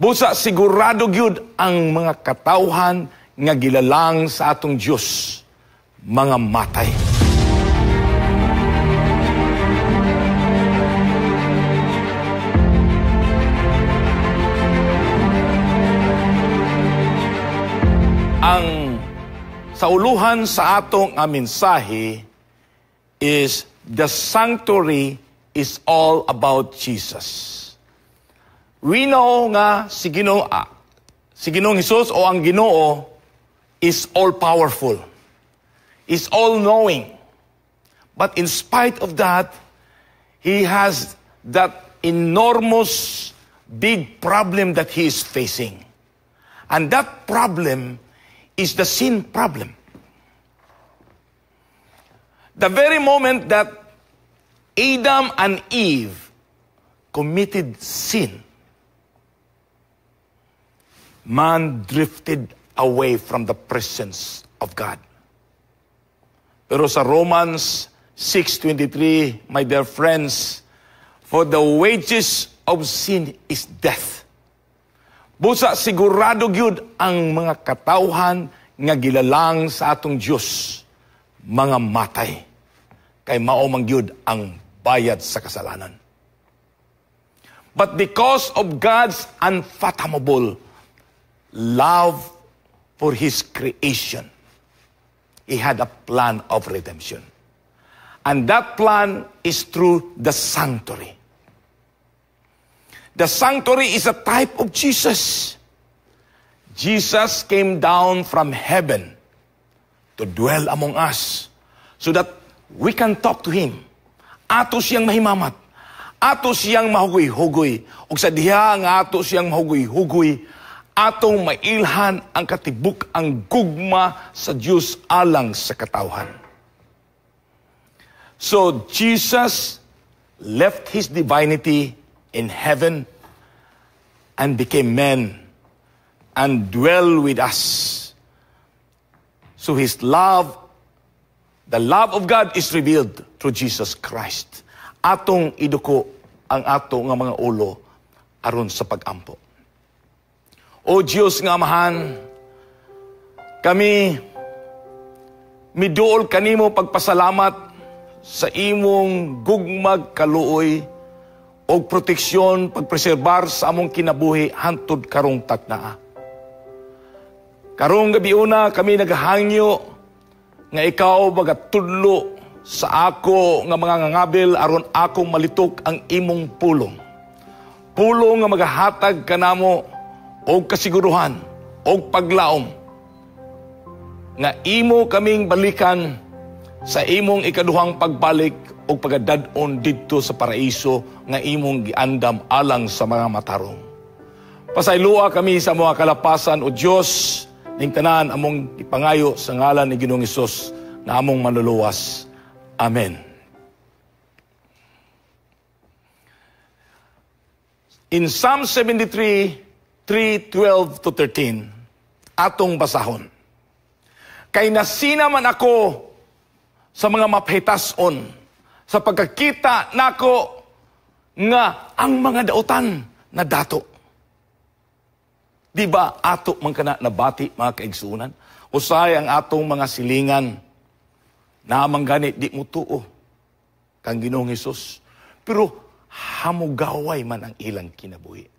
Busa sigurado gyud ang mga katawhan nga gilalang sa atong Dios mga matay. Ang sauluhan sa atong mensahe is the sanctuary is all about Jesus. We know nga si Ginoong Hesus o ang Ginoo is all-powerful, is all-knowing. But in spite of that, He has that enormous big problem that He is facing. And that problem is the sin problem. The very moment that Adam and Eve committed sin, man drifted away from the presence of God. Pero sa Romans 6:23, my dear friends, for the wages of sin is death. Busa sigurado gyud ang mga katawhan nga gilalang sa atong Dios mga matay. Kay mao man gyud ang bayad sa kasalanan. But because of God's unfathomable love for His creation, He had a plan of redemption. And that plan is through the sanctuary. The sanctuary is a type of Jesus. Jesus came down from heaven to dwell among us so that we can talk to Him. Ato siyang mahimamat. Ato siyang mahugoy-hugoy. Ug sa diha nga ato siyang mahugoy-hugoy, atong mailhan ang katibuk ang gugma sa Dios alang sa katawhan. So Jesus left His divinity in heaven and became man and dwell with us. So His love, the love of God is revealed through Jesus Christ. Atong iduko ang ato nga mga ulo aron sa pagampo. O Diyos nga Amahan, kami miduol kanimo pagpasalamat sa imong gugmag kaluoy og proteksyon pagpreserbar sa among kinabuhi hantod karong taknaa. Karong gabiuna kami naghangyo nga ikaw magatudlo sa ako nga mga ngangabil aron akong malitok ang imong pulong. Pulong nga magahatag kanamo og kasiguruhan og paglaom nga imo kaming balikan sa imong ikaduhang pagbalik og pagadad-on didto sa paraiso nga imong giandam alang sa mga matarong. Pasayloa kami sa mga kalapasan o Dios ning tanan among ipangayo sa ngalan ni Ginoong Hesus nga among manluluwas. Amen. In Psalm 73, 3:12 to 13, atong basahon. Kay nasina man ako sa mga mapahitason, sa pagkakita nako nga ang mga dautan na dato. Di ba ato man kana nabati mga kaigsunan? Usahay ang atong mga silingan naamang gani di mo tuo kang Ginoong Hesus. Pero hamugaway man ang ilang kinabuhi.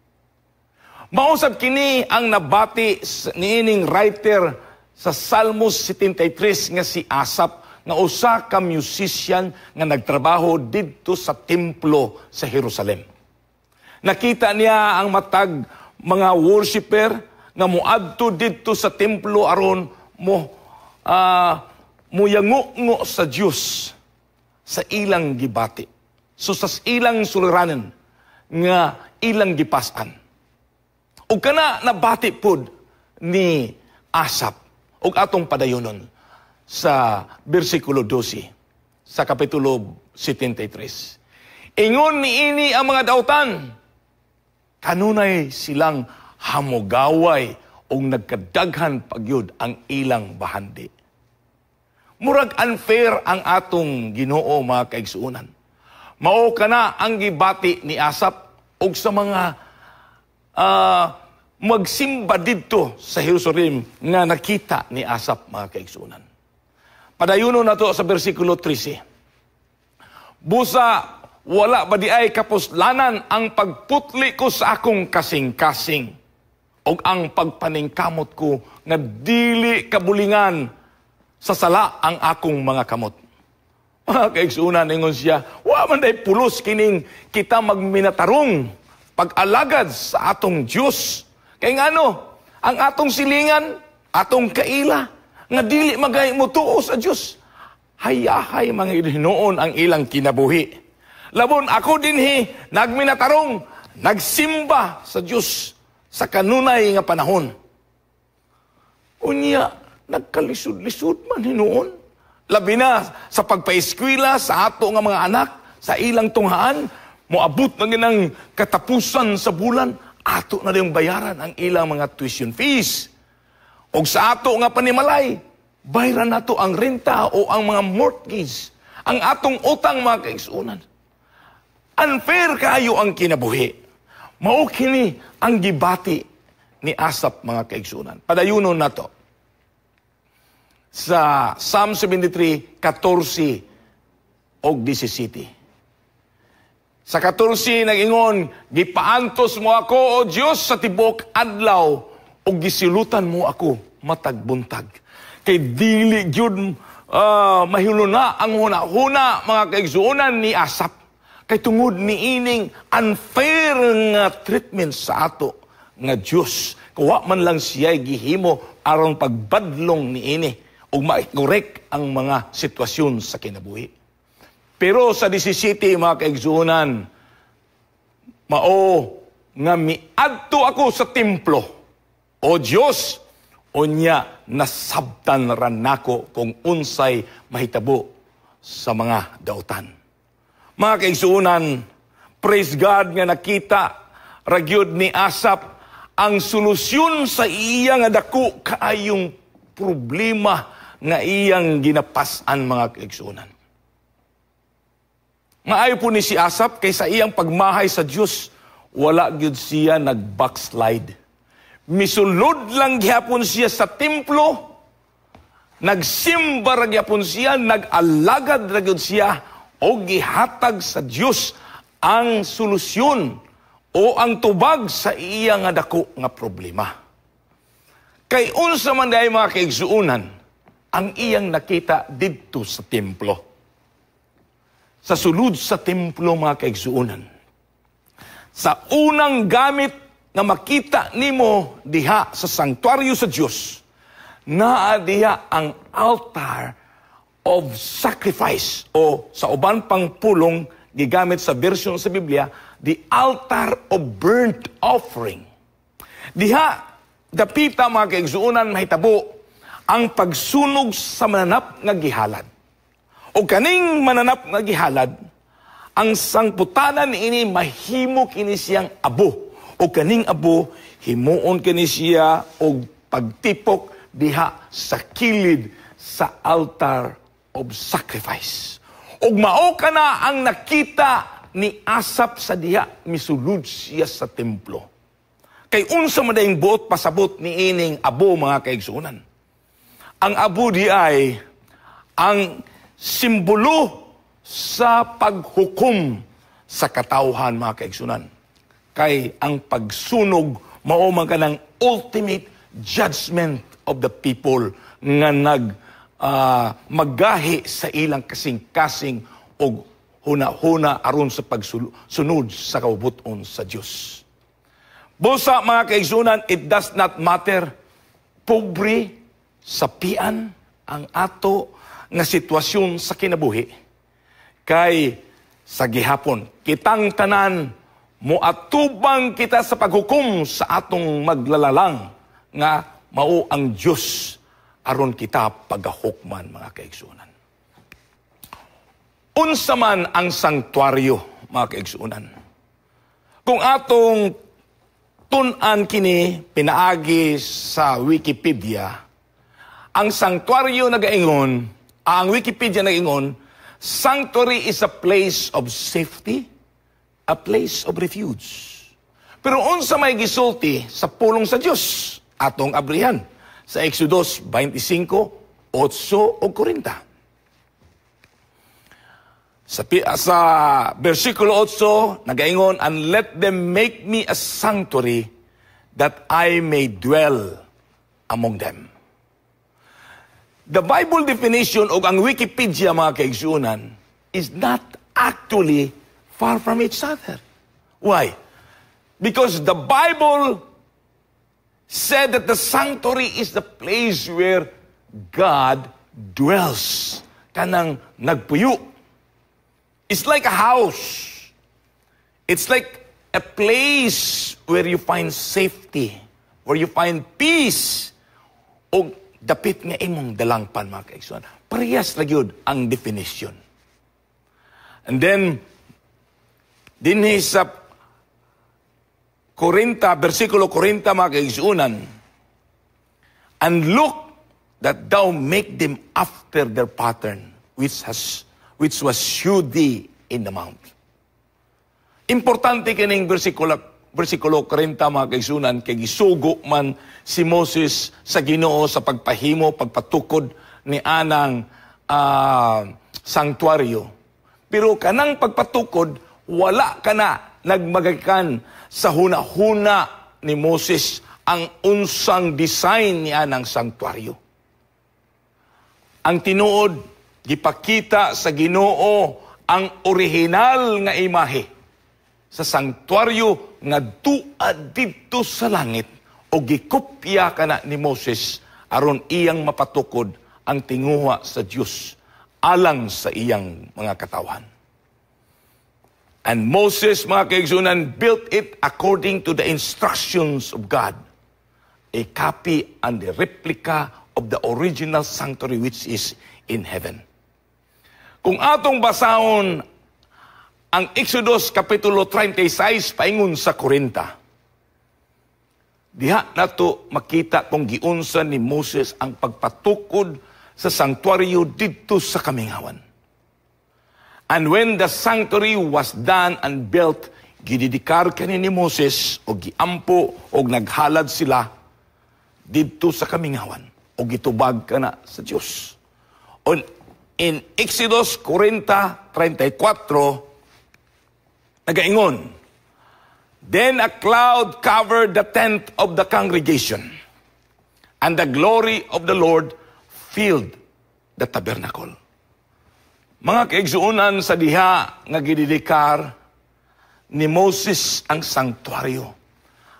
Mausab kini ang nabati niining writer sa Salmos 73 nga si Asap, nga usa ka musician nga nagtrabaho didto sa templo sa Jerusalem. Nakita niya ang matag mga worshipper nga moadto didto sa templo aron mo moyango-ngo sa Dios sa ilang gibati. So sa ilang suliranan nga ilang gipasan. Ug kana nabati pud ni Asap ug atong padayonon sa bersikulo 12 sa kapitulo 73. Ingon niini ang mga dautan, kanunay silang hamugaway ug nagkadaghan pagyud ang ilang bahandi. Murag unfair ang atong Ginoo mga kaigsuonan. Mao kana ang gibati ni Asap og sa mga Magsimba didto sa Jerusalem nga nakita ni Asap, mga kaigsunan. Padayuno nato sa bersikulo 13. "Busa wala ba diay kapuslanan ang pagputli ko sa akong kasing-kasing o ang pagpaningkamot ko nga dili kabulingan sa sala ang akong mga kamot?" Mga kaigsunan, ingon siya, wa man day pulos kining kita magminatarong pag-alagad sa atong Diyos. Kay ngano, ang atong silingan, atong kaila, nga dili magay mo tuo sa Diyos, hayahay mga hinuon ang ilang kinabuhi. Labon ako dinhi, nagminatarong, nagsimba sa Diyos sa kanunay nga panahon. Unya, nagkalisod-lisod man hinuon. Labi na sa pagpaeskwela sa ato nga mga anak, sa ilang tunghaan, moabot na ginang katapusan sa bulan, ato na rin bayaran ang ilang mga tuition fees. O sa ato nga panimalay, bayaran nato ang renta o ang mga mortgage, ang atong utang, mga kaigsunan. Unfair kayo ang kinabuhi. Mao kini ang gibati ni Asap, mga kaigsunan. Padayunon nato sa Psalm 73, 14 og 17. Sa 14 nag-ingon, "Gipaantos mo ako, O Dios, sa tibok adlaw, ug gisilutan mo ako matag buntag." Kay dili gyud mahiluna ang huna-huna, mga kaigsuonan, ni Asap. Kay tungod ni ining unfair nga treatment sa ato nga Dios. Kuwa man lang siya gihimo aron pagbadlong ni ini ug ma-correct ang mga sitwasyon sa kinabuhi. Pero sa 17, mga kaigsuonan, "Mao nga miadto ako sa templo, O Dios, unya nasabtan ra nako kung unsay mahitabo sa mga dautan." Mga kaigsuonan, praise God nga nakita ragyod ni Asap ang solusyon sa iya nga dako kaayong problema nga iyang ginapas-an, mga kaigsuonan. Maayo po ni si Asap kay sa iyang pagmahay sa Dios, wala gyud siya nag-backslide. Misulod lang gihapon siya sa templo, nagsimba ra gihapon siya, nag-alagad ra gyud siya o gihatag sa Dios ang solusyon o ang tubag sa iya nga dako nga problema. Kay unsa man diay, mga kaigsuonan, ang iyang nakita didto sa templo? Sa sulod sa templo, mga kaigsuonan, sa unang gamit nga makita nimo diha sa sanktuaryo sa Dios, naa diha ang altar of sacrifice o sa uban pang pulong gigamit sa version sa Biblia, the altar of burnt offering. Diha dapita, mga kaigsuonan, mahitabo ang pagsunog sa mananap nga gihalad. O kaning mananap nga gihalad, ang sangputanan ini mahimo kini siyang abo. O kaning abo himuon kini siya og pagtipok diha sa kilid sa altar of sacrifice. Ug mao kana ang nakita ni Asap sa diha misulod siya sa templo. Kay unsa man dayong buot pasabot ni ining abo, mga kaigsuonan? Ang abo di ay ang simbolo sa paghukom sa katawhan, mga kaigsunan. Kay ang pagsunog mao man kanang ultimate judgment of the people nga nag magahi sa ilang kasing-kasing og huna-huna aron sa pagsunod sa kabubut-on sa Dios. Busa, mga kaigsunan, it does not matter pobre, sapian ang ato nga sitwasyon sa kinabuhi. Kay sa gihapon, kitang tanan moatubang kita sa paghukom sa atong maglalalang nga mao ang Dios aron kita pagahukman, mga kaigsunan. Unsa man ang sanktuaryo, mga kaigsunan? Kung atong tun-an kini pinaagi sa Wikipedia, ang sanktuaryo nagaingon, ang Wikipedia nagaingon, "Sanctuary is a place of safety, a place of refuge." Pero unsa may gisulti sa pulong sa Dios, atong abrihan sa Exodus 25, 8 ug 40. Sa versikulo 8, nagaingon, "And let them make me a sanctuary that I may dwell among them." The Bible definition o ang Wikipedia, mga kaigsuonan, is not actually far from each other. Why? Because the Bible said that the sanctuary is the place where God dwells. Kanang nagpuyo. It's like a house. It's like a place where you find safety, where you find peace, o dapit nga imong dalangpan, mga kaigsuonan. Parehas ra gyud ang definition. And then, dinhi sa 40, versikulo 40, mga kaigsuonan, "And look that thou make them after their pattern, which was shewed thee in the mount." Importante kining versikulo 40, mga kaigsuonan, kay gisugo man si Moses sa Ginoo sa pagpahimo, pagpatukod ni anang sanctuaryo. Pero kanang pagpatukod, wala kana nagmagakan sa huna-huna ni Moses ang unsang design ni anang sanctuaryo. Ang tinuod, gipakita sa Ginoo ang orihinal nga imahe sa sanctuaryo nga dua didto sa langit o gikopya kana ni Moses aron iyang mapatukod ang tinguha sa Dios alang sa iyang mga katawhan. And Moses, mga kaigsuonan, built it according to the instructions of God. A copy and a replica of the original sanctuary which is in heaven. Kung atong basahon ang Exodus Kapitulo 36 paingon sa 40, diha nato makita kung giunsa ni Moses ang pagpatukod sa sanctuaryo didto sa kamingawan. And when the sanctuary was done and built, gidedikar kani ni Moses o giampo o naghalad sila didto sa kamingawan o gitubag kana sa Dios. In Exodus 40:34, nagaingon, "Then a cloud covered the tent of the congregation, and the glory of the Lord filled the tabernacle." Mga kaigsuonan, sa diha nga gidedikar ni Moses ang sanctuaryo,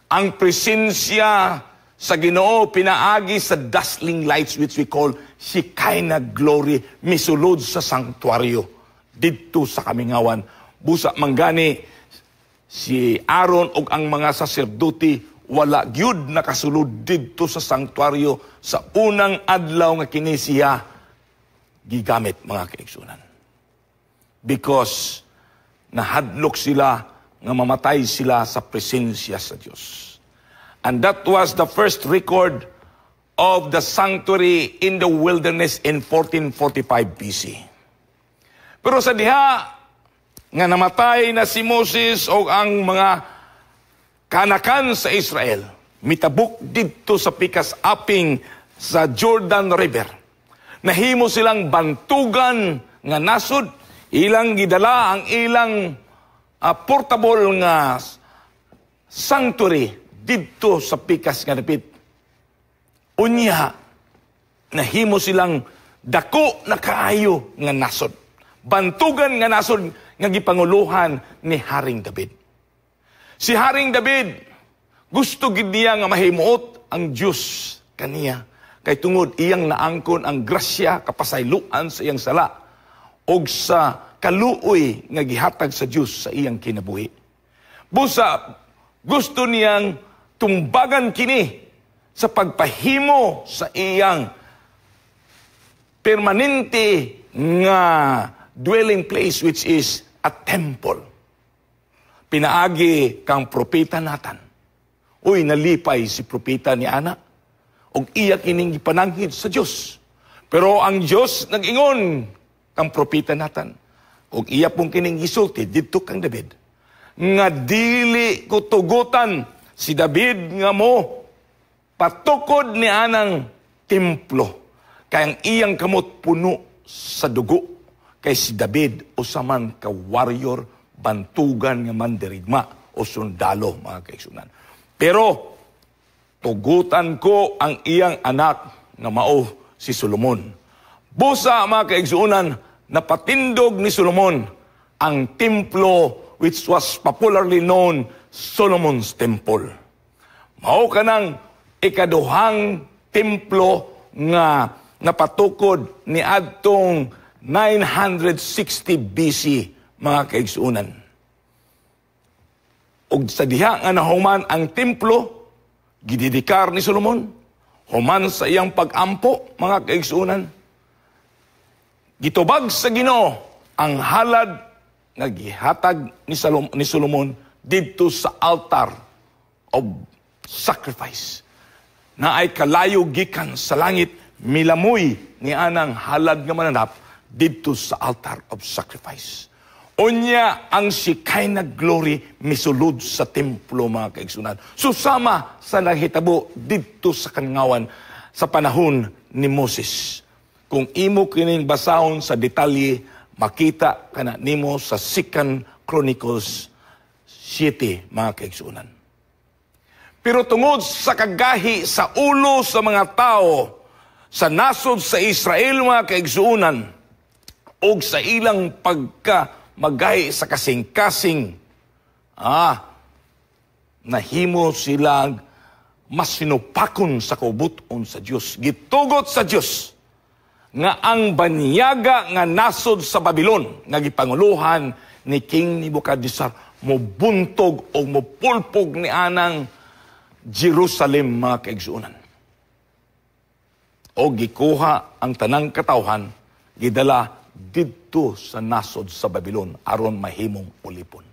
ang presensya sa Ginoo pinaagi sa dazzling lights, which we call Shekinah glory, misulod sa sanctuaryo didto sa kamingawan. Busa manggani si Aaron ug ang mga saserdote wala gyud nakasulod didto sa sanctuaryo sa unang adlaw nga kini siya gigamit, mga kaigsuonan. Because nahadlok sila nga mamatay sila sa presensya sa Dios. And that was the first record of the sanctuary in the wilderness in 1445 BC. Pero sa diha nga namatay na si Moses o ang mga kanakan sa Israel, mitabok didto sa pikas aping sa Jordan River. Nahimo silang bantugan nga nasod, ilang gidala ang ilang portable nga sanctuary didto sa pikas nga dapit. Unya, nahimo silang dako na kaayo nga nasod. Bantugan nga nasod nga gipanguluhan ni Haring David. Si Haring David, gusto gid niya nga mahimuot ang Dios kaniya. Kay tungod iyang naangkon ang grasya, kapasayloan sa iyang sala og sa kaluoy nga gihatag sa Dios sa iyang kinabuhi. Busa gusto niyang tumbagan kini sa pagpahimo sa iyang permanente nga dwelling place, which is a temple. Pinaagi kang Propeta Nathan. Uy, nalipay si propeta ni ana. Og iya kining gipananghid sa Dios. Pero ang Dios nag-ingon kang Propeta Nathan. Og iya pong kining gisulti didto kang David. nga dili ko tugutan si David nga mo patukod ni anang templo, kay ang iyang kamot puno sa dugo, kay si David usa man ka warrior, bantugan nga mandirigma o sundalo, mga kaigsuonan. Pero tugutan ko ang iyang anak nga mao si Solomon." Busa, mga kaigsuonan, napatindog ni Solomon ang templo, which was popularly known Solomon's Temple. Mao kanang ikaduhang templo nga napatukod ni adtong 960 BC, mga kaigsuonan. Ug sa diha nga nahuman ang templo, gidedikar ni Solomon, human sa iyang pag-ampo, mga kaigsuonan, gitubag sa Ginoo ang halad nga gihatag ni Solomon didto sa altar of sacrifice. Na ay kalayo gikan sa langit, milamoy ni anang halad nga mananap didto sa altar of sacrifice. Unya ang Shekinah glory misulod sa templo, mga kaigsuonan. Susama sa nahitabo didto sa kamingawan sa panahon ni Moses. Kung imo kining basahon sa detalye, makita kana nimo sa Second Chronicles 7, mga kaigsuonan. Pero tungod sa kagahi sa ulo sa mga tao sa nasod sa Israel, mga kaigsuonan, og sa ilang pagka magahi sa kasing-kasing, nahimo silang mas sinupakon sa kaubuton sa Dios. Gitugot sa Dios nga ang banyaga nga nasod sa Babylon nga gipanguluhan ni King Nebuchadnezzar mobuntog o mopulpog ni anang Jerusalem, mga kaigsuonan. O gikuha ang tanang katawhan, gidala didto sa nasod sa Babylon aron mahimong ulipon.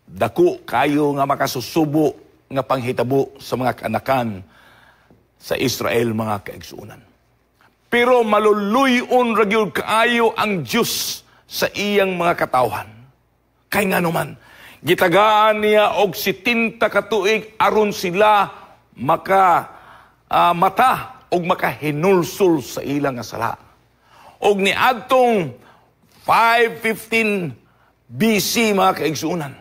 Dako kayo nga makasusubo nga panghitabo sa mga kanakan sa Israel, mga kaigsuonan. Pero maluluyon ra gyud kaayo ang Dios sa iyang mga katawhan. Kay nganuman, gitagaan niya og 70 ka tuig aron sila maka mata og makahinulsol sa ilang nga sala. Og niadtong 515 BC, mga kaigsuonan,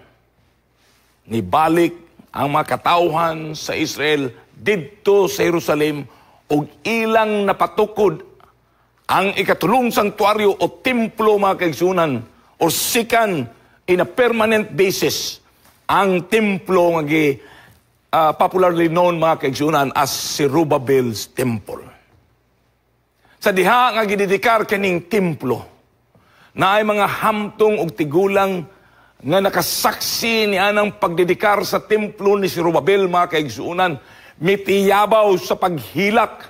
nibalik ang mga katawhan sa Israel didto sa Jerusalem og ilang napatukod ang ikatulong sanktuaryo o templo, mga kaigsuonan, or second in a permanent basis ang templo nga gi popularly known, mga kaigsuonan, as Zerubbabel's Temple. Sa diha nga gidedikar kining templo, na ay mga hamtong og tigulang nga nakasaksi ni anang pagdedikar sa templo ni Zerubbabel, mga kaigsuonan, mitiyabaw sa paghilak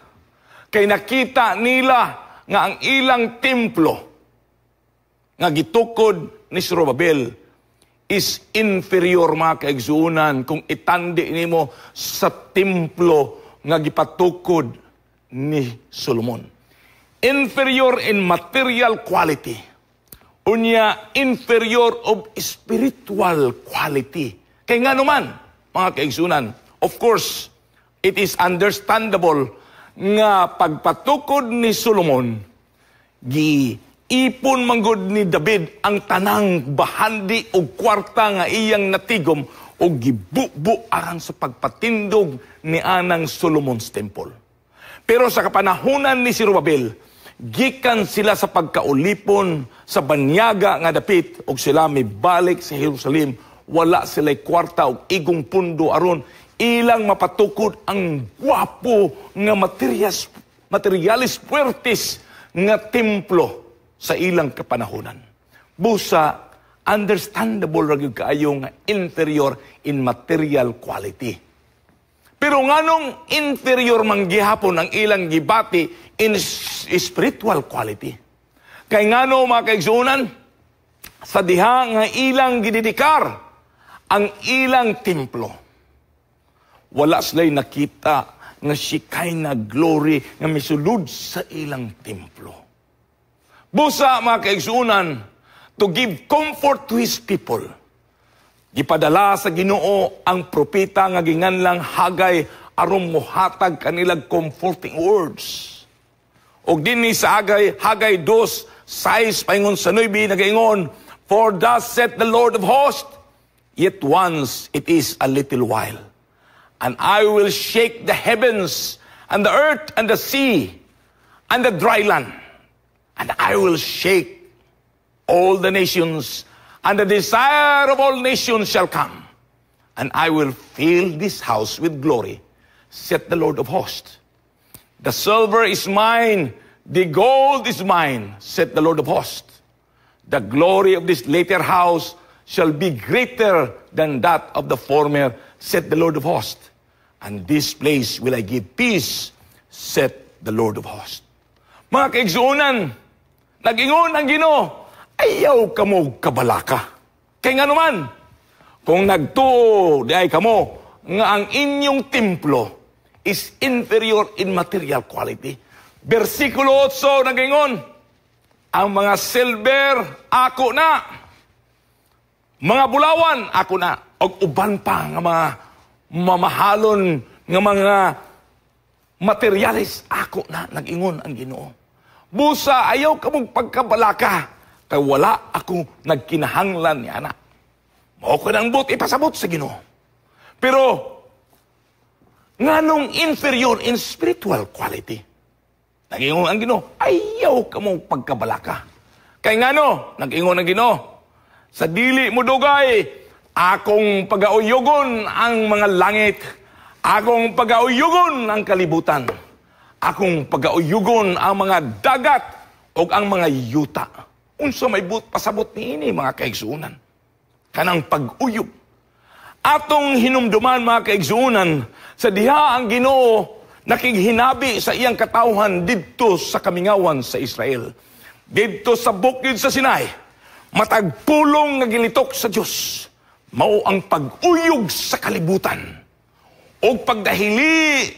kay nakita nila nga ang ilang templo nga gitukod ni Zerubbabel is inferior, mga kaigsuonan, kung itandi nimo sa templo nga gipatukod ni Solomon. Inferior in material quality. Unya, inferior of spiritual quality. Kay nganuman, mga kaigsuonan, of course, it is understandable nga pagpatukod ni Solomon, gi ipon manggod ni David ang tanang bahandi og kwarta nga iyang natigom og gibubo aron sa pagpatindog ni anang Solomon's Temple. Pero sa kapanahunan ni Zerubbabel, gikan sila sa pagkaulipon sa banyaga nga dapit og sila mibalik sa Jerusalem, wala sila kwarta og igong pundo aron ilang mapatukod ang gwapo nga materialis puertis nga templo sa ilang kapanahonan. Busa, understandable ra gyud kaayo nga inferior in material quality. Pero nganong inferior man gihapon ang ilang gibati in spiritual quality? Kay ngano, mga kaigsuonan, sa diha nga ilang gidedikar ang ilang templo, wala sila'y nakita nga Shekinah glory nga misulod sa ilang templo. Busa, mga kaigsuonan, to give comfort to His people. Gipadala sa Ginoo ang propeta nga ginganlang Hagay aron mohatag kanilang comforting words. Og dinhi sa Hagay 2:6 paingon sa 9 nagaingon, "For thus saith the Lord of hosts, yet once it is a little while, and I will shake the heavens and the earth and the sea and the dry land, and I will shake all the nations, and the desire of all nations shall come, and I will fill this house with glory, saith the Lord of hosts. The silver is mine, the gold is mine, said the Lord of hosts. The glory of this latter house shall be greater than that of the former, said the Lord of hosts. And this place will I give peace, said the Lord of hosts." Mga kaigsuonan, nag-ingon ang Ginoo, ayaw kamo kabalaka. Kay nga naman, kung nagtuo diay kamo nga ang inyong templo is inferior in material quality. Versikulo 8 nag-ingon, "Ang mga silver ako na, mga bulawan ako na, og uban pa nga mga mamahalon nga mga materyales ako na," nag-ingon ang Ginoo. "Busa ayaw kamong pagkabalaka kay wala ako nagkinahanglan ni ana." Mao ko nang but ipasabot sa Ginoo. Pero nganong inferior in spiritual quality? Nag-ingon ang Ginoo, ayaw kamo pagkabalaka. Kay ngano, nag-ingon ang Ginoo, "Sa dili mo dugay, akong pagauyugon ang mga langit, akong pagauyugon ang kalibutan, akong pagauyugon ang mga dagat o ang mga yuta." Unsa may but pasabot niini, mga kaigsuonan? Kanang pag-uyog. Atong hinumduman, mga kaigsuonan, sa diha ang Ginoo nakighinabi sa iyang katawhan didto sa kamingawan sa Israel. Didto sa bukid sa Sinai, matag pulong nga gilitok sa Dios, mao ang pag-uyog sa kalibutan o pagdahili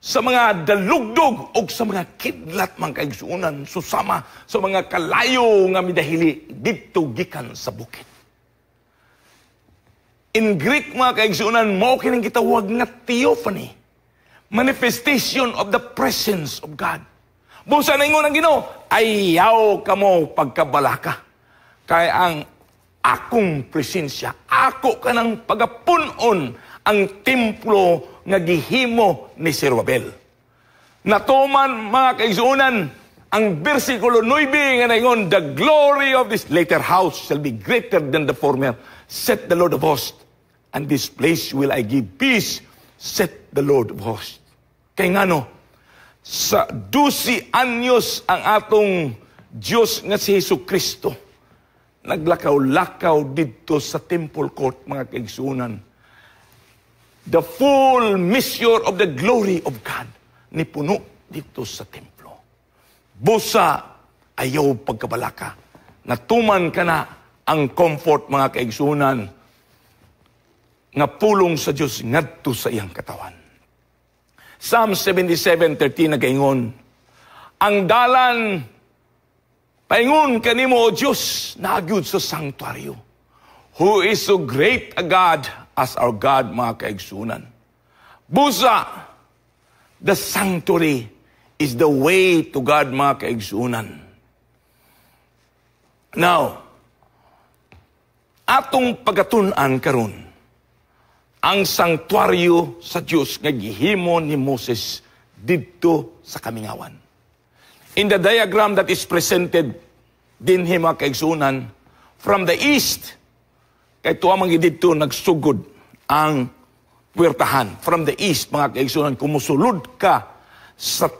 sa mga dalugdog o sa mga kidlat, mga kaigsuonan, susama sa mga kalayo nga midahili didto gikan sa bukid. In Greek, mga kaigsuonan, mao kining gitawag nga theophany. Manifestation of the presence of God. Busa naingon ang Ginoo, ayaw kamo pagkabalaka. Kay ang akong presensya, ako kanang pagapunon ang templo nga gihimo ni Zerubbabel. Natuman, mga kaigsuonan, ang versikulo 9 nga naingon, "The glory of this later house shall be greater than the former, said the Lord of hosts. And this place will I give peace, said the Lord of hosts." Kay ngano, sa 12 anyos ang atong Diyos nga si Hesus Kristo, naglakaw-lakaw didto sa temple court, mga kaigsuonan. The full measure of the glory of God ni puno didto sa templo. Busa ayaw pagkabalaka. Natuman ka na ang comfort, mga kaigsuonan, nga pulong sa Dios ngadto sa iyang katawan. Psalm 77:13 nagaingon, "Ang dalan paingon kanimo, O Dios, naa gyud sa sanctuaryo." Who is so great a God as our God, mga kaigsuonan? Busa, the sanctuary is the way to God, mga kaigsuonan. Now, atong pagatun-an karon ang sanctuaryo sa Dios nga gihimo ni Moses didto sa kamingawan. In the diagram that is presented dinhi, mga kaigsuonan, from the east, kay tuwa man didto nagsugod ang puwertahan. From the east, mga kaigsuonan, kung musulod ka sa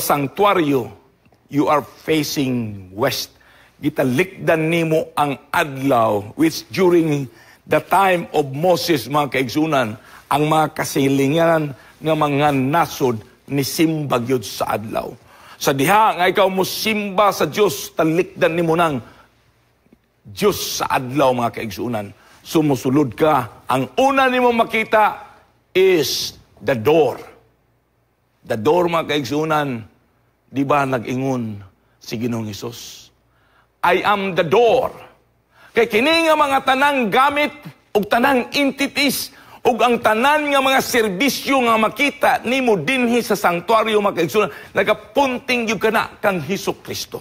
sanctuaryo, you are facing west. Gitalikdan nimo ang adlaw, which during the time of Moses, mga kaigsuonan, ang mga kasilingan nga mga nasod ni simba gyud sa adlaw. Sa diha nga ikaw mo simba sa Dios, talikdan nimo nang Dios sa adlaw, mga kaigsuonan. Sumusulod ka, ang una nimo makita is the door. The door, mga kaigsuonan, di ba nag-ingon si Ginoong Hesus? I am the door. Kay kini nga mga tanang gamit ug tanang entities ug ang tanan nga mga serbisyo nga makita nimo dinhi sa sanktuaryo, mga kaigsuonan, nagapunting gyud kana kang Hesus Kristo.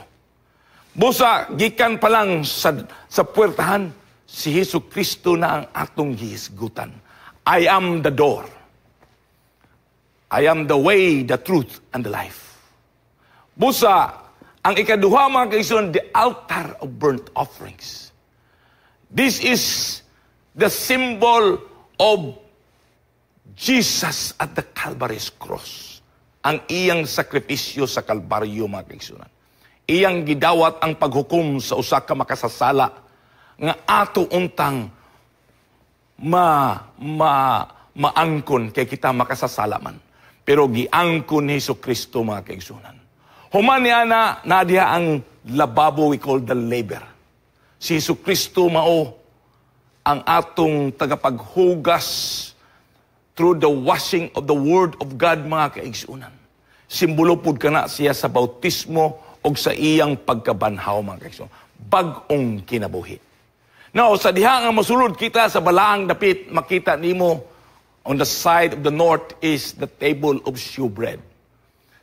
Busa gikan pa lang sa puwertahan, si Hesus Kristo na ang atong gihisgutan. I am the door. I am the way, the truth, and the life. Busa, ang ikaduha, mga kaigsuonan, the altar of burnt offerings. This is the symbol of Jesus at the Calvary's cross. Ang iyang sakripisyo sa Kalbaryo, mga kaigsuonan. Iyang gidawat ang paghukom sa usa ka makasasala nga ato untang ma ma maangkon kay kita makasasala man. Pero giangkon ni Hesus Kristo, mga kaigsuonan. Human niya na nadiha ang lababo we call the laver. Si Hesus Kristo mao ang atong tagapaghugas through the washing of the Word of God, mga kaigsuonan. Simbolo pud kana siya sa bautismo o sa iyang pagkabanhaw, mga kaigsuonan. Bag-ong kinabuhi. Now, sa diha nga masulod kita sa balaang dapit, makita nimo on the side of the north is the table of shewbread.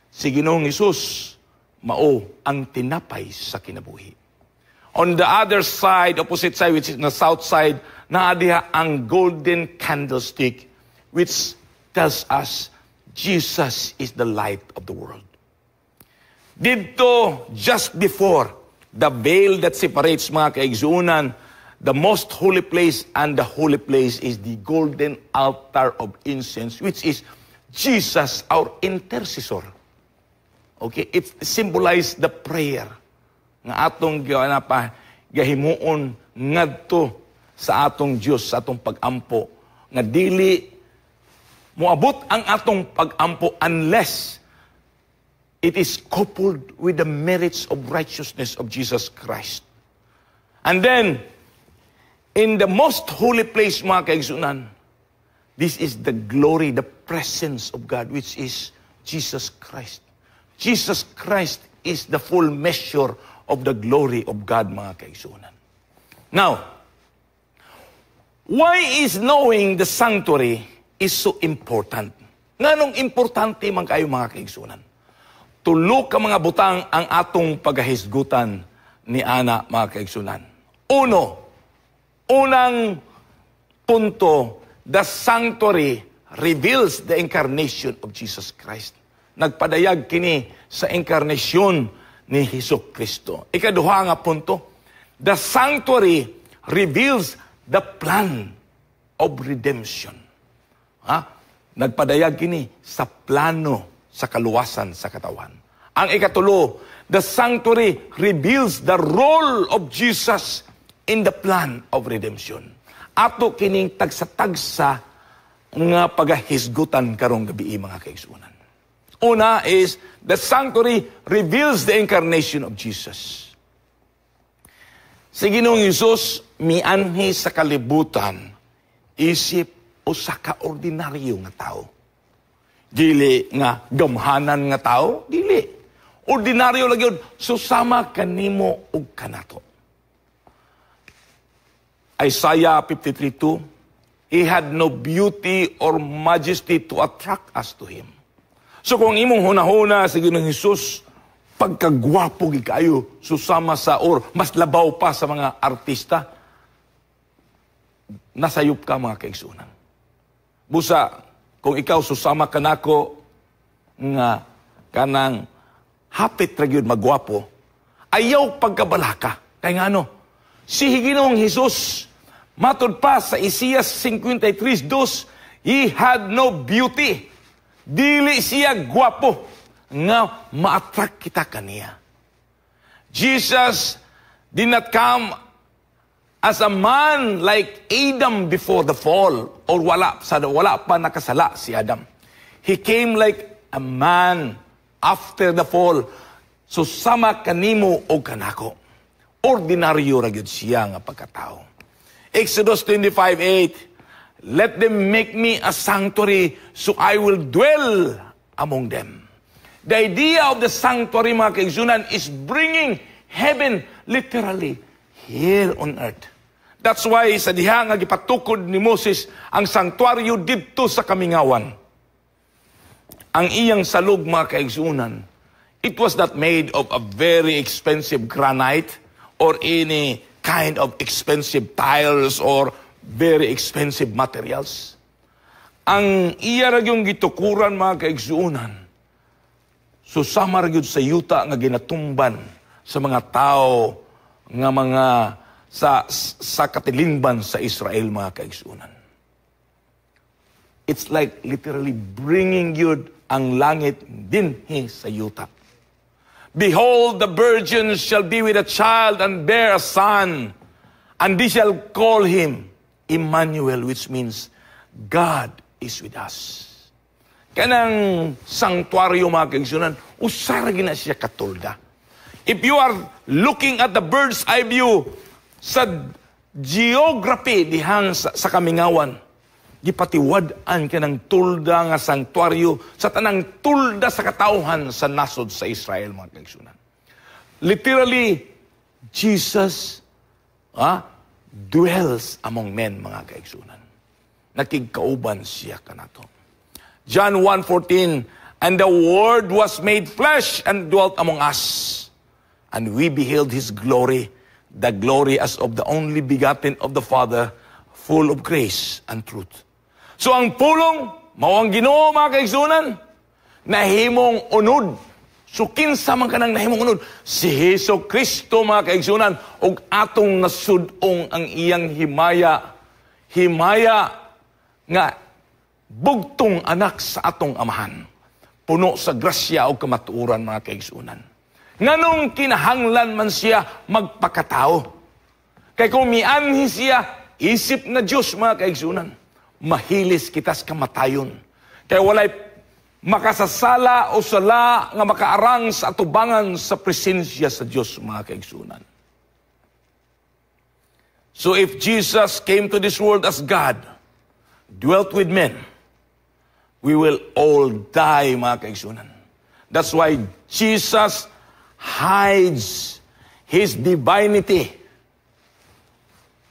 Si Ginoong Hesus mao ang tinapay sa kinabuhi. On the other side, opposite side, which is the south side, naa diha ang golden candlestick, which tells us Jesus is the light of the world. Didto, just before the veil that separates, mga kaigsuonan, the most holy place and the holy place is the golden altar of incense, which is Jesus, our intercessor. Okay, it symbolizes the prayer nga atong pa gahimuon ngadto sa atong Dios sa atong pagampo, nga dili moabot ang atong pagampo unless it is coupled with the merits of righteousness of Jesus Christ. And then, in the most holy place, mga kaigsuonan, this is the glory, the presence of God, which is Jesus Christ. Jesus Christ is the full measure of the glory of God, mga kaigsuonan. Now, why is knowing the sanctuary is so important? Nganong importante man kayo, mga kaigsuonan? Tulo ka mga butang ang atong pagahisgutan ni ana, mga kaigsuonan. Uno, unang punto, the sanctuary reveals the incarnation of Jesus Christ. Nagpadayag kini sa inkarnasyon ni Hesus Kristo. Ikaduha nga punto, the sanctuary reveals the plan of redemption. Ha? Nagpadayag kini sa plano sa kaluwasan sa katawhan. Ang ikatulo, the sanctuary reveals the role of Jesus in the plan of redemption. Ato kining tagsa-tagsa nga pagahisgutan karong gabi, mga kaigsuonan. Una is, the sanctuary reveals the incarnation of Jesus. Si Ginoong Hesus mianhi sa kalibutan isip usa ka ordinaryo nga tao. Dili nga gamhanan nga tao, dili. Ordinaryo lang yun, susama kanimo ug kanato. Isaiah 53:2, "He had no beauty or majesty to attract us to Him." So kung imong hunahuna sa Ginoong Hesus, pagkagwapo gid kayo, susama sa or mas labaw pa sa mga artista, nasayop ka, mga kaigsuonan. Busa, kung ikaw susama kanako nga kanang hapit ra gyud magwapo, ayaw pagkabalaka. Kay ngano? Si Ginoong Hesus, matud pa sa Isaiah 53:2, He had no beauty. Dili siya gwapo nga ma-attract kita kaniya. Jesus did not come as a man like Adam before the fall or wala pa nakasala si Adam. He came like a man after the fall. So sama kanimo o kanako. Ordinaryo ra gyud siya nga pagkatao. Exodus 25:8, "Let them make me a sanctuary so I will dwell among them." The idea of the sanctuary, mga kaigsuonan, is bringing heaven Literally, here on earth. That's why sa diha nga gipatukod ni Moses ang sanktuaryo didto sa kamingawan, ang iyang salog, mga kaigsunan, it was not made of a very expensive granite or any kind of expensive tiles or very expensive materials. Ang iya ra yung gitukuran, mga kaigsuunan, susama ra gyud sa yuta nga ginatumban sa mga tao nga mga sa katilingban sa Israel, mga kaigsuunan. It's like literally bringing you ang langit dinhi sa yuta. "Behold, the virgin shall be with a child and bear a son, and they shall call him Emmanuel," which means God is with us. Kanang sanktuaryo, mga kaigsunan, usa ra gina siya katulda. If you are looking at the bird's eye view sa geography dihang sa kamingawan, gipatiwad-an kanang tulda nga sanktuaryo sa tanang tulda sa katawhan sa nasod sa Israel, mga kaigsunan. Literally, Jesus dwells among men, mga kaigsunan. Nakigkauban siya kanato. John 1:14, "And the Word was made flesh and dwelt among us. And we beheld His glory, the glory as of the only begotten of the Father, full of grace and truth." So ang Pulong, mao ang Ginoo, mga kaigsunan, nahimong unod. So kinsa man kanang nahimong unod? Si Hesus Kristo, mga kaigsunan, ug atong nasudong ang iyang himaya. Himaya nga bugtong anak sa atong Amahan. Puno sa grasya o kamatuoran, mga kaigsunan. Nganong kinahanglan man siya magpakatao? Kay kung mianhi siya, isip na Diyos, mga kaigsunan, mahilis kita sa kamatayon. Kay walay makasasala o sala nga makaarang sa atubangan sa presensya sa Diyos, mga kaigsunan. So if Jesus came to this world as God, dwelt with men, we will all die, mga kaigsunan. That's why Jesus hides His divinity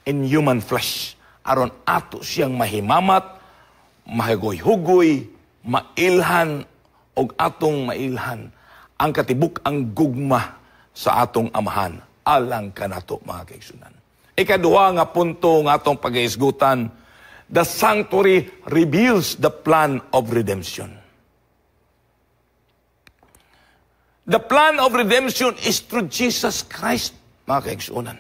in human flesh, aron ato siyang mahimamat, mahugoy-hugoy, mailhan, og atong mailhan ang katibuk-ang gugma sa atong Amahan alang kanato, mga kaigsunan. Ikaduha nga punto nga atong pag-iisgutan, the sanctuary reveals the plan of redemption. The plan of redemption is through Jesus Christ, mga kaigsunan.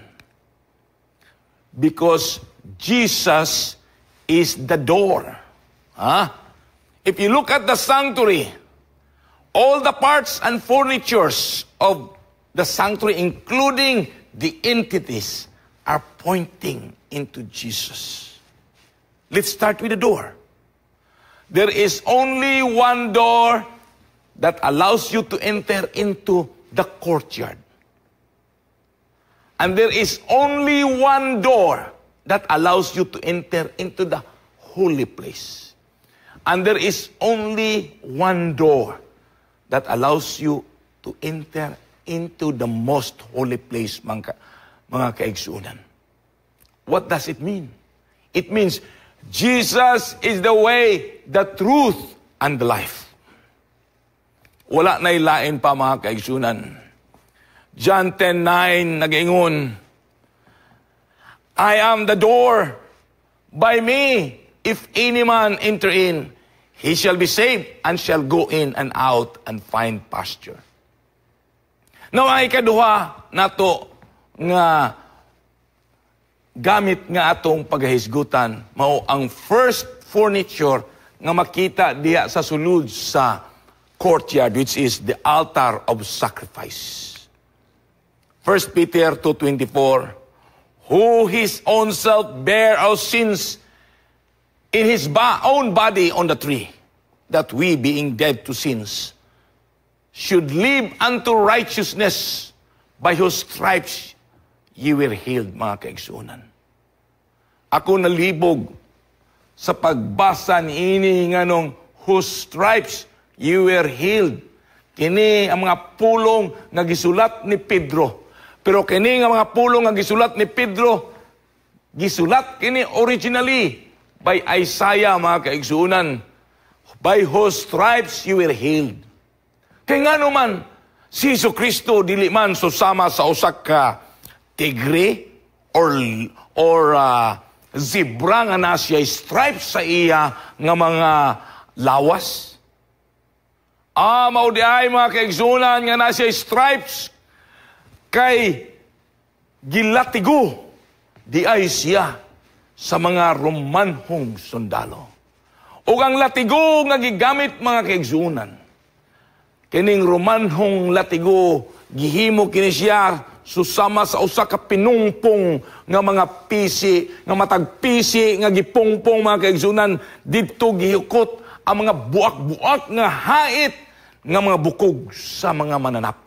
Because Jesus is the door. Huh? If you look at the sanctuary, all the parts and furnitures of the sanctuary, including the entities, are pointing into Jesus. Let's start with the door. There is only one door that allows you to enter into the courtyard. And there is only one door that allows you to enter into the holy place. And there is only one door that allows you to enter into the most holy place, mga kaigsunan. What does it mean? It means Jesus is the way, the truth, and the life. Wala na ilain pa, mga kaigsunan. John 10:9 nag-ingon, "I am the door. By me, if any man enter in, he shall be saved and shall go in and out and find pasture." Now, ang ikaduha nato nga gamit nga atong paghahisgutan, mao ang first furniture nga makita diha sa sulod sa courtyard, which is the altar of sacrifice. 1 Peter 2:24, "Who His own self bear our sins in His own body on the tree, that we, being dead to sins, should live unto righteousness, by whose stripes ye were healed," mga kaigsunan. Ako nalibog sa pagbasa niini nganong "whose stripes you were healed." Kini ang mga pulong nga gisulat ni Pedro. Pero kini nga mga pulong nga gisulat ni Pedro, gisulat kini originally by Isaiah, mga kaigsuonan, "By whose stripes you were healed." Kay ngano man, si Hesus Kristo dili man susama sa usa ka tigre or zebra nga naa siya stripes sa iya nga mga lawas. Ah, mao diay, mga kaigsuonan, nga naa siya stripes kay gilatigo diay siya sa mga Romanhong sundalo. Ug ang latigo nga gigamit, mga kaigsuonan, kining Romanhong latigo, gihimo kini siya susama sa usa ka pinungpong nga mga pisi, nga matag pisi nga gipungpong, mga kaigsuonan, didto gihukot ang mga buak-buak nga hait nga mga bukog sa mga mananap.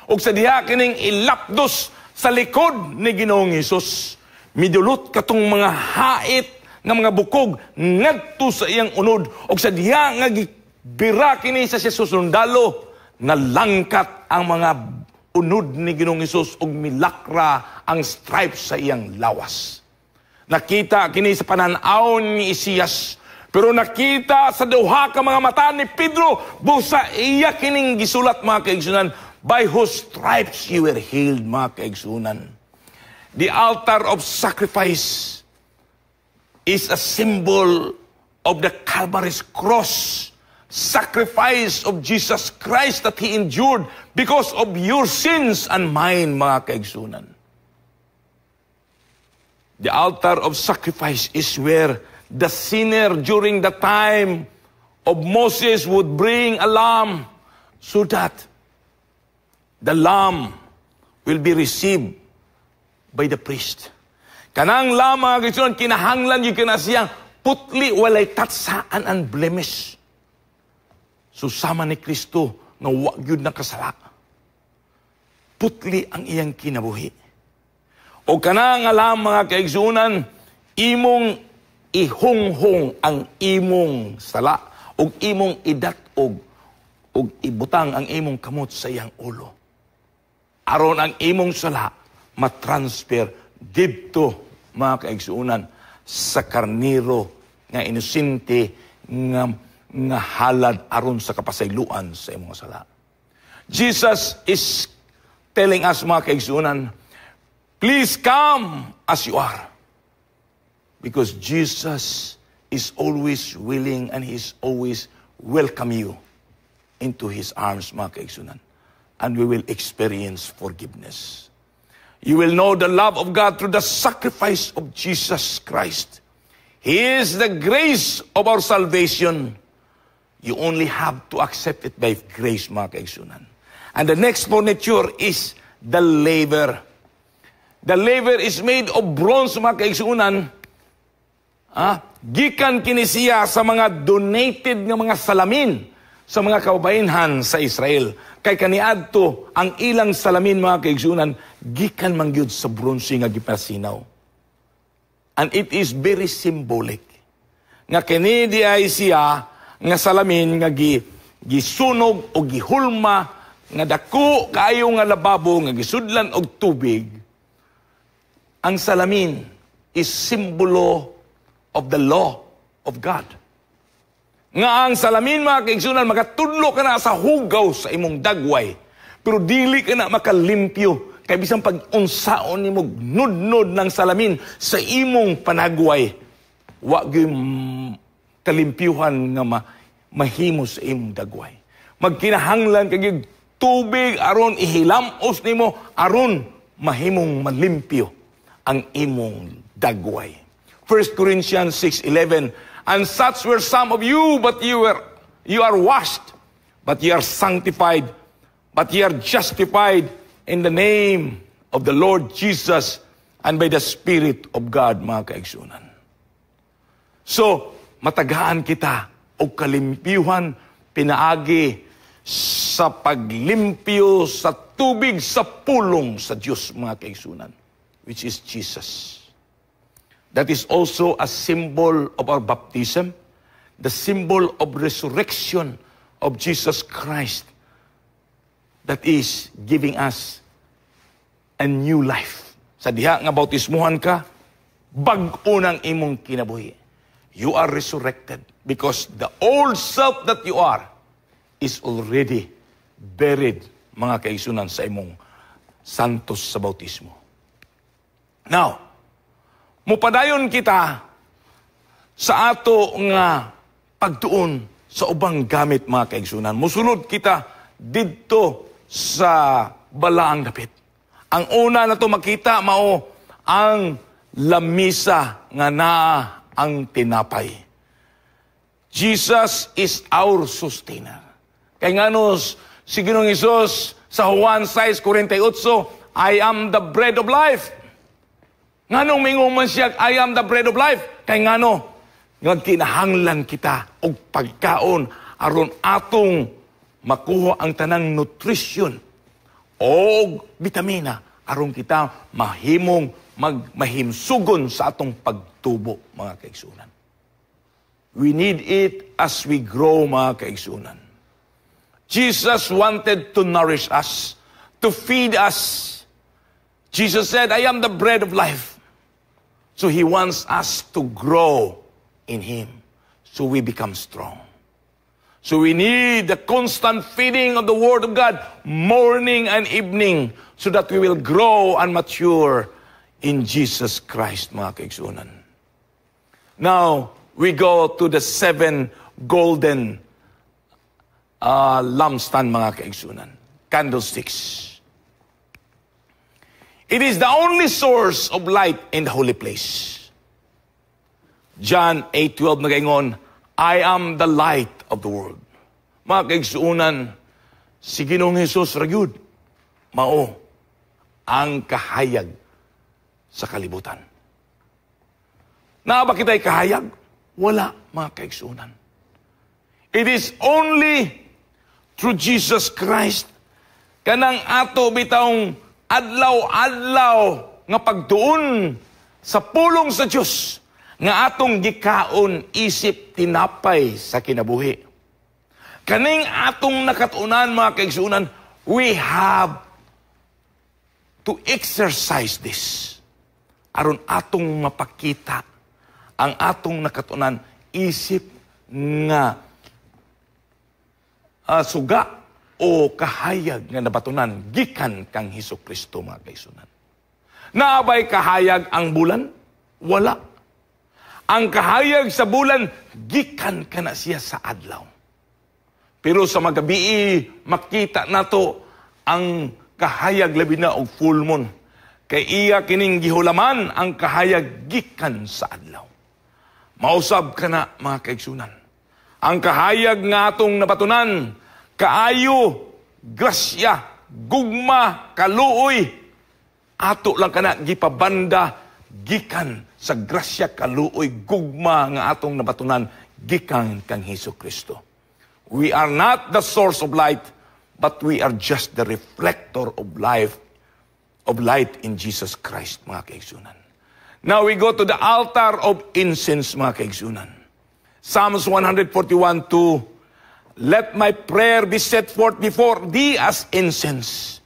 Ug sa diha kining ilapdos sa likod ni Ginoong Hesus, midulot katong mga hait nga mga bukog ngadto sa iyang unod, ug sa diha nga gibira kini sa siya sundalo, nalangkat ang mga unod ni Ginoong Hesus ug milakra ang stripes sa iyang lawas. Nakita kini sa pananaw ni Isaias, pero nakita sa duha ka mga mata ni Pedro, busa iya kining gisulat, mga kaigsuonan, "By whose stripes you were healed," mga kaigsuonan. The altar of sacrifice is a symbol of the Calvary's cross sacrifice of Jesus Christ that He endured because of your sins and mine, mga kaigsuonan. The altar of sacrifice is where the sinner during the time of Moses would bring a lamb so that the lamb will be received by the priest. Kanang lamb, mga kaigsuonan, kinahanglan gyud kana siyang putli, walay tatsaan and blemish. Susama ni Kristo nga wa gyud nakasala. Putli ang iyang kinabuhi. O kana nga lamb, mga kaigsuonan, imong ihunghong ang imong sala ug imong idat-og ug ibutang ang imong kamot sa iyang ulo. Aron ang imong sala matransfer didto, mga kaigsuonan, sa karniro nga inosente nga halad aron sa kapasayloan sa imong sala. Jesus is telling us, mga kaigsuonan, please come as you are. Because Jesus is always willing and He is always welcome you into His arms, mga kaigsuonan. And we will experience forgiveness. You will know the love of God through the sacrifice of Jesus Christ. He is the grace of our salvation. You only have to accept it by grace, mga kaigsuonan. And the next furniture is the laver. The laver is made of bronze, mga kaigsuonan. Ah, gikan kini siya sa mga donated nga mga salamin sa mga kababayenhan sa Israel. Kay kaniadto ang ilang salamin, mga kaigsuonan, gikan man gyud sa bronze nga gipasinaw. And it is very symbolic nga kini diay siya nga salamin nga gisunog o gihulma nga dako kaayo nga lababo nga gisudlan og tubig. Ang salamin is simbolo of the law of God. Nga ang salamin, mga kaigsuonan, makatudlo ka na sa hugaw sa imong dagway. Pero dili ka na makalimpyo. Kay bisan pag unsaon nimo nudnod ng salamin sa imong panagway, wa gyud kalimpyuhan nga mahimo sa imong dagway. Magkinahanglan kag tubig aron ihilamos nimo aron mahimong malimpyo ang imong dagway. 1 Corinthians 6:11: "And such were some of you, but you are washed, but you are sanctified, but you are justified in the name of the Lord Jesus and by the Spirit of God," mga kaigsuonan. So, matagaan kita og kalimpyuhan pinaagi sa paglimpyo sa tubig sa pulong sa Dios, mga kaigsuonan, which is Jesus. That is also a symbol of our baptism, the symbol of resurrection of Jesus Christ that is giving us a new life. Sa diha nga bautismuhan ka, bag-o nang imong kinabuhi. You are resurrected because the old self that you are is already buried, mga kaigsuonan, sa imong santos sa bautismo. Now, mupadayon kita sa ato nga pagtuon sa ubang gamit, mga kaigsuonan. Musulod kita didto sa balaang dapit. Ang una na to makita mao ang lamisa nga naa ang tinapay. Jesus is our sustainer. Kay ngano si Ginoong Hesus sa Juan 6:48, "I am the bread of life." Nganong mingon man siya, "I am the bread of life"? Kay ngano, nagkinahanglan kita og pagkaon aron atong makuha ang tanang nutrition o bitamina aron kita mahimong mahimsugon sa atong pagtubo, mga kaigsuonan. We need it as we grow, mga kaigsuonan. Jesus wanted to nourish us, to feed us. Jesus said, "I am the bread of life." So He wants us to grow in Him so we become strong. So we need the constant feeding of the Word of God, morning and evening, so that we will grow and mature in Jesus Christ, mga kaigsuonan. Now, we go to the seven golden lampstand, mga kaigsuonan. Candlesticks. It is the only source of light in the holy place. John 8:12 nagaingon, "I am the light of the world." Mga kaigsuonan, si Ginoong Hesus ra gyud mao ang kahayag sa kalibutan. Naa ba kita'y kahayag? Wala, mga kaigsuonan. It is only through Jesus Christ, kanang ato bitawng adlaw-adlaw nga pagtuon sa pulong sa Dios nga atong gikaon isip tinapay sa kinabuhi. Kaning atong nakatunan, mga kaigsuonan, we have to exercise this aron atong mapakita ang atong nakatunan isip nga suga o kahayag nga nabatunan gikan kang Hesus Kristo, mga kaigsuonan. Naa bay kahayag ang bulan? Wala. Ang kahayag sa bulan gikan kana siya sa adlaw. Pero sa magabii makita nato ang kahayag, labi na og full moon. Kay iya kining gihulaman ang kahayag gikan sa adlaw. Mausab kana, mga kaigsuonan. Ang kahayag nga atong nabatunan, kaayo, grasya, gugma, kaluoy, ato lang kana gipabanda gikan sa grasya, kaluoy, gugma nga atong nabatunan gikan kang Hesus Kristo. We are not the source of light, but we are just the reflector of life, of light in Jesus Christ, mga kaigsuonan. Now we go to the altar of incense, mga kaigsuonan. Psalms 141:2, "Let my prayer be set forth before thee as incense,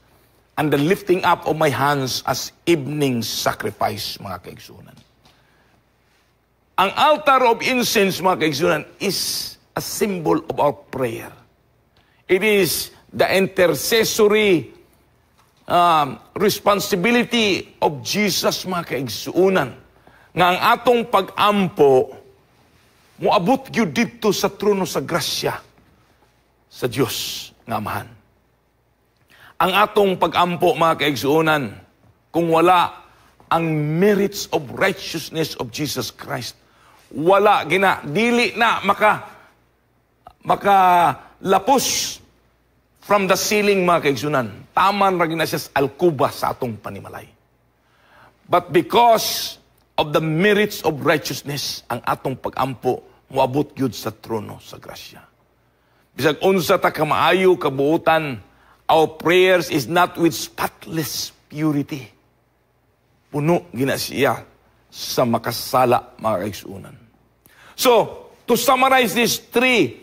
and the lifting up of my hands as evening sacrifice," mga kaigsuonan. Ang altar of incense, mga kaigsuonan, is a symbol of our prayer. It is the intercessory responsibility of Jesus, mga kaigsuonan, nga ang atong pag-ampo moabot gyud didto sa trono sa grasya sa Dios nga Amahan. Ang atong pag-ampo, mga kaigsuonan, kung wala ang merits of righteousness of Jesus Christ, wala gina, dili na maka lapos from the ceiling, mga kaigsuonan. Taman ra gina siya sa alkuba sa atong panimalay. But because of the merits of righteousness, ang atong pag-ampo moabot gyud sa trono sa grasya. Bisag unsa ta kamaayo kabuotan, our prayers is not with spotless purity. Puno gina siya sa makasala, mga kaigsuonan. So, to summarize these three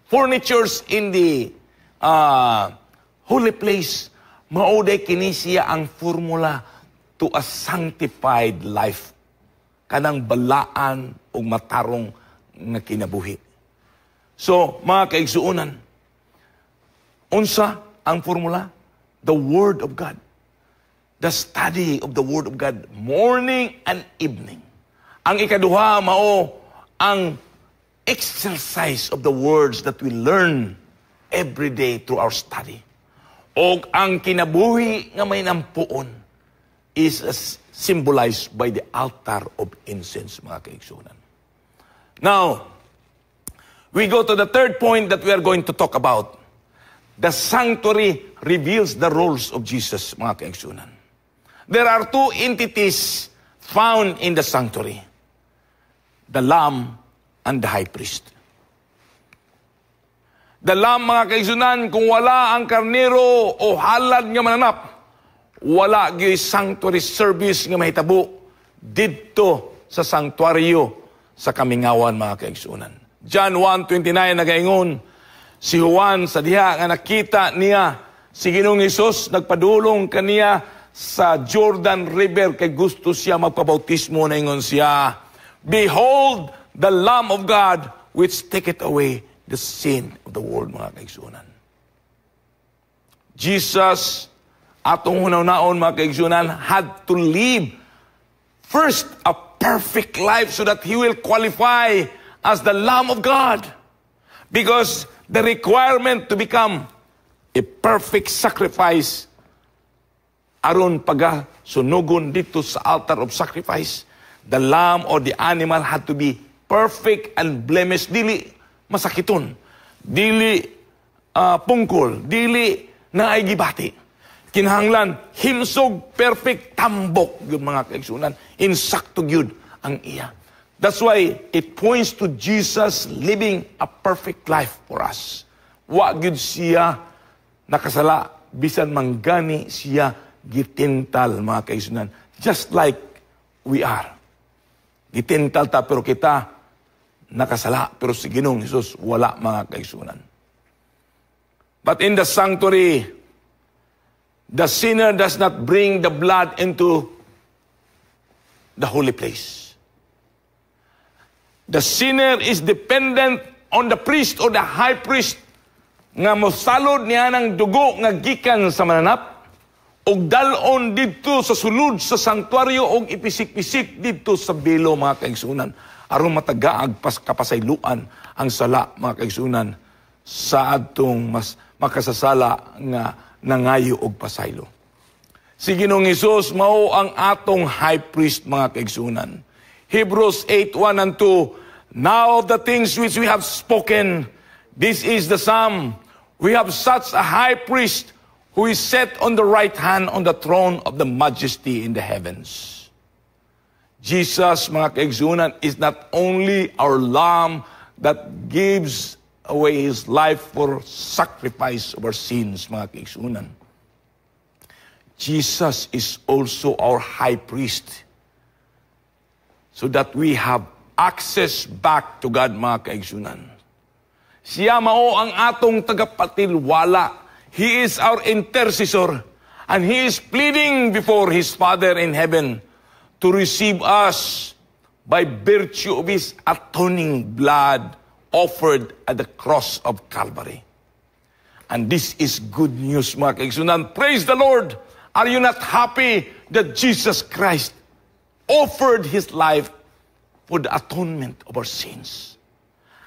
furnitures in the holy place, Mao diay kini siya ang formula to a sanctified life. Kanang balaan ug matarong nga kinabuhi. So, mga kaigsuonan, unsa ang formula? The Word of God. The study of the Word of God morning and evening. Ang ikaduha mao ang exercise of the words that we learn every day through our study. Og ang kinabuhi nga may nampuon is symbolized by the altar of incense, mga kaigsuonan. Now, we go to the third point that we are going to talk about. The sanctuary reveals the roles of Jesus, mga kaigsuonan. There are two entities found in the sanctuary: the Lamb and the high priest. The Lamb, mga kaigsuonan, kung wala ang karnero o halad nga mananap, wala gyud sanctuary service nga mahitabo didto sa sanctuaryo sa kamingawan, mga kaigsuonan. John 1:29 nagaingon, si Juan sa diha nga nakita niya si Ginoong Hesus nagpadulong kaniya sa Jordan River kay gusto siya magpabautismo, naingon siya, "Behold the Lamb of God which taketh away the sin of the world," mga kaigsuonan. Jesus, atong hunahunaon, mga kaigsuonan, had to live first a perfect life so that he will qualify as the Lamb of God. Because the requirement to become a perfect sacrifice aron paga sunugon didto sa altar of sacrifice, the lamb or the animal had to be perfect and blemished, dili masakiton, dili pungkol, dili naay gibati. Kinahanglan himsog, perfect, tambok yung mga kaigsuonan, insakto gyud ang iya. That's why it points to Jesus living a perfect life for us. Wa gyud siya nakasala bisan manggani siya gitintal, mga kaigsuonan, just like we are. Gitintal ta pero kita nakasala, pero si Ginoong Jesus wala, mga kaigsuonan. But in the sanctuary, the sinner does not bring the blood into the holy place. The sinner is dependent on the priest or the high priest nga mosalod niya ng dugo nga gikan sa mananap og dal-on didto sa sulod sa sanktuaryo og ipisik-pisik didto sa belo, mga kaigsuonan, aron matagaag pas kapasayloan ang sala, mga kaigsuonan, sa adtong mas makasasala nga nangayo og pasaylo. Si Ginoong Hesus mao ang atong high priest, mga kaigsuonan. Hebrews 8:1 and 2: "Now of the things which we have spoken, this is the sum. We have such a high priest who is set on the right hand on the throne of the Majesty in the heavens." Jesus, mga kaigsuonan, is not only our lamb that gives away his life for sacrifice of our sins, mga kaigsuonan. Jesus is also our high priest so that we have access back to God, mga kaigsuonan. Siya mao ang atong tagapatilwala. He is our intercessor and he is pleading before his Father in heaven to receive us by virtue of his atoning blood offered at the cross of Calvary. And this is good news, mga kaigsuonan. Praise the Lord! Are you not happy that Jesus Christ offered his life for the atonement of our sins?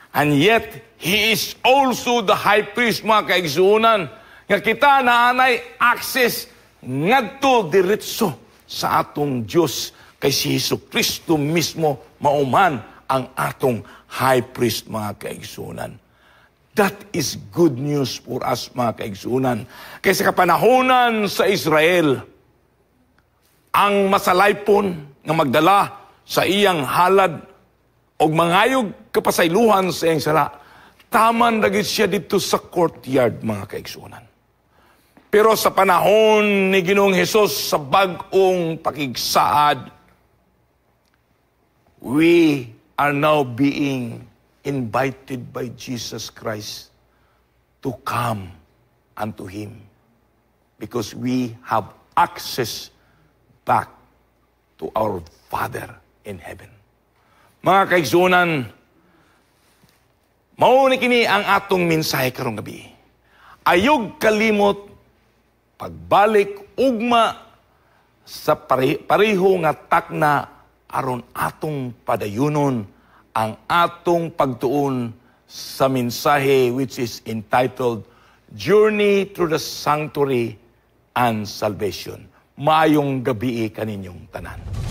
And yet, He is also the high priest, mga kaigsuonan, nga kita naanay access ngadto diretso sa atong Dios kay si Hesus Kristo mismo mao man ang atong high priest, mga kaigsuonan. That is good news for us, mga kaigsuonan. Kay sa kapanahonan sa Israel, ang masalaypon nga magdala sa iyang halad og mangayog kapasaylohan sa iyang sala, taman ra siya didto sa courtyard, mga kaigsuonan. Pero sa panahon ni Ginoong Hesus sa bag-ong pakigsaad, we are now being invited by Jesus Christ to come unto Him. Because we have access back to our Father in heaven. Mga kaigsuonan, mao ni kini ang atong mensahe karong gabi. Ayog kalimot pagbalik ugma sa pareho nga takna aron atong padayunon ang atong pagtuon sa mensahe which is entitled Journey Through the Sanctuary and Salvation. Maayong gabi kaninyong tanan.